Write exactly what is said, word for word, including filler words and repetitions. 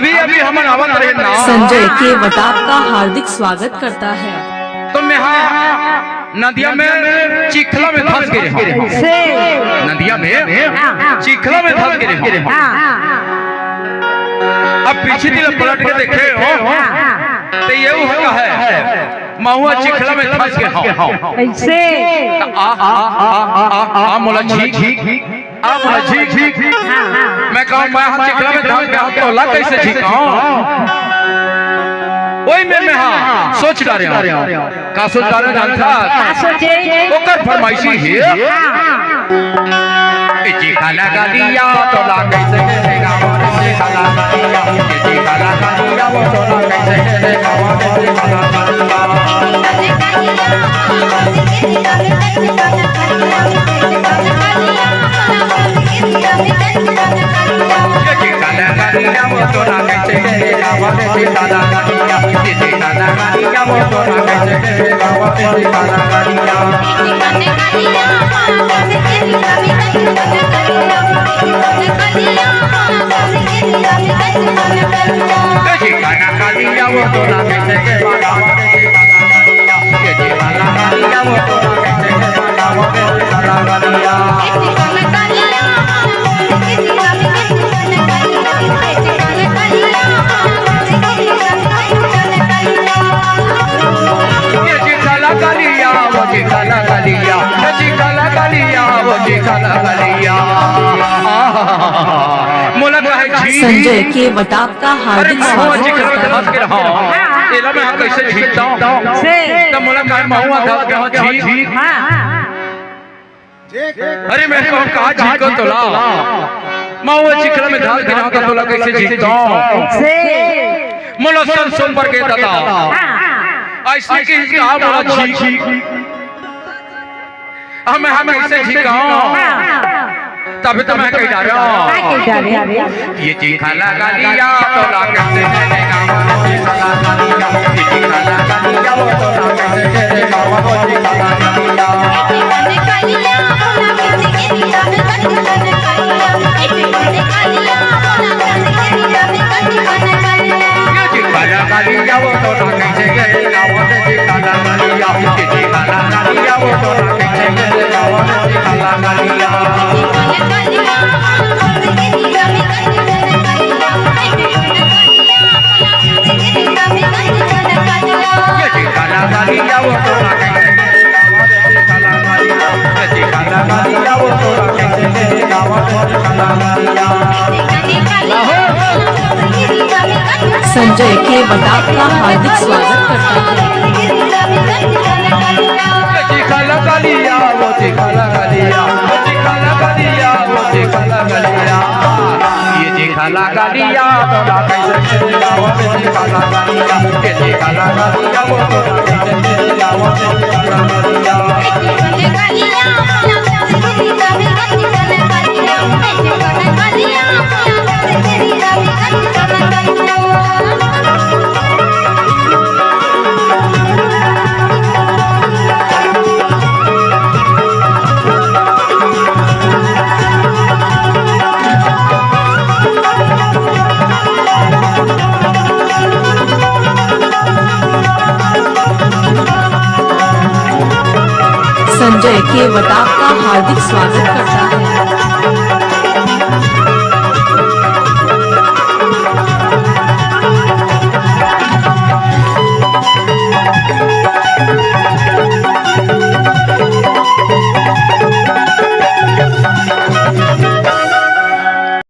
अभी, अभी हमन आवत रहे ना। संजय केवट आपका हार्दिक स्वागत करता है। तो मैं हा नदिया में चिखला में धस गे रेहेंव। से। नदिया में हाँ, हाँ। चिखला में धस गे रेहेंव। हाँ। अब पीछे तिला पलट के देखे हो, हाँ, हाँ। तो ये वो कहा है, महुआ चिखला में धस गे हंव। कैसे? आ, आ, आ, आ, आ, मोला झींक, आ, मोला झींक, झींक। हाँ, हाँ। मैं कहूँ, मैं हा चिखला में धस गे हंव, तोला कैसे झींकहूँ? वही में मैं हा सोच डारे हंव। का सोच डारे हंव जानथस? का सोचे? ओकर फरमाइशी हे। हाँ, हाँ। ए चिखला गलिया तोला कैसे के गाँव रे चिखला गलिया, ए चिखला गलिया वो तोला कैसे के गाँव रे चिखला गलिया। ए चिखला गलिया वो तोला कैसे के गाँव रे चिखला गलिया, ए चिखला गलिया वो तोला कैसे के गाँव रे चिखला गलिया। ये चिखला गलिया, वो चिखला गलिया, ये चिखला गलिया, वो चिखला गलिया। आहा, मोला कहे झींक। संजय केवट आपका अरे हार्दिक मैं हूँ स्वागत चिखला में करता धस गे हूँ। एला मैं हा कैसे झींकता हूँ? से। तो मोला कहे महुआ धस गे हूँ झींक। हाँ। अरे मैं कहूँ का झींकहूँ तोला? महुआ चिखला में धस गे हंव, तोला कैसे झींकहूँ? से। मोला संसो परगे दादा। हाँ। अइसने कहिस का मोला झींक। अब मैं हा कैसे झींकहूँ? हाँ। तभी तो मैं कहि डारेंव। का कहि डारे? ये चिखला गलिया तोला कैसे के गाँव रे चिखला गलिया, ये चिखला गलिया वो तोला कैसे के गाँव रे चिखला गलिया। ये चिखला गलिया वो तोला कैसे के गाँव रे चिखला गलिया, ये चिखला गलिया वो तोला कैसे के गाँव रे चिखला गलिया। ये चिखला गलिया वो तोला कैसे के गाँव रे चिखला गलिया, ये चिखला गलिया वो तोला कैसे के गाँव रे चिखला गलिया। संजय केवट आपका हार्दिक स्वागत करता है। ये चिखला गलिया, वो चिखला गलिया, वो चिखला गलिया, वो चिखला गलिया। ये चिखला गलिया, तोला कैसे के गाँव रे चिखला गलिया, ये चिखला गलिया, वो तोला कैसे के गाँव रे चिखला गलिया। संजय केवट आपका हार्दिक स्वागत करता है।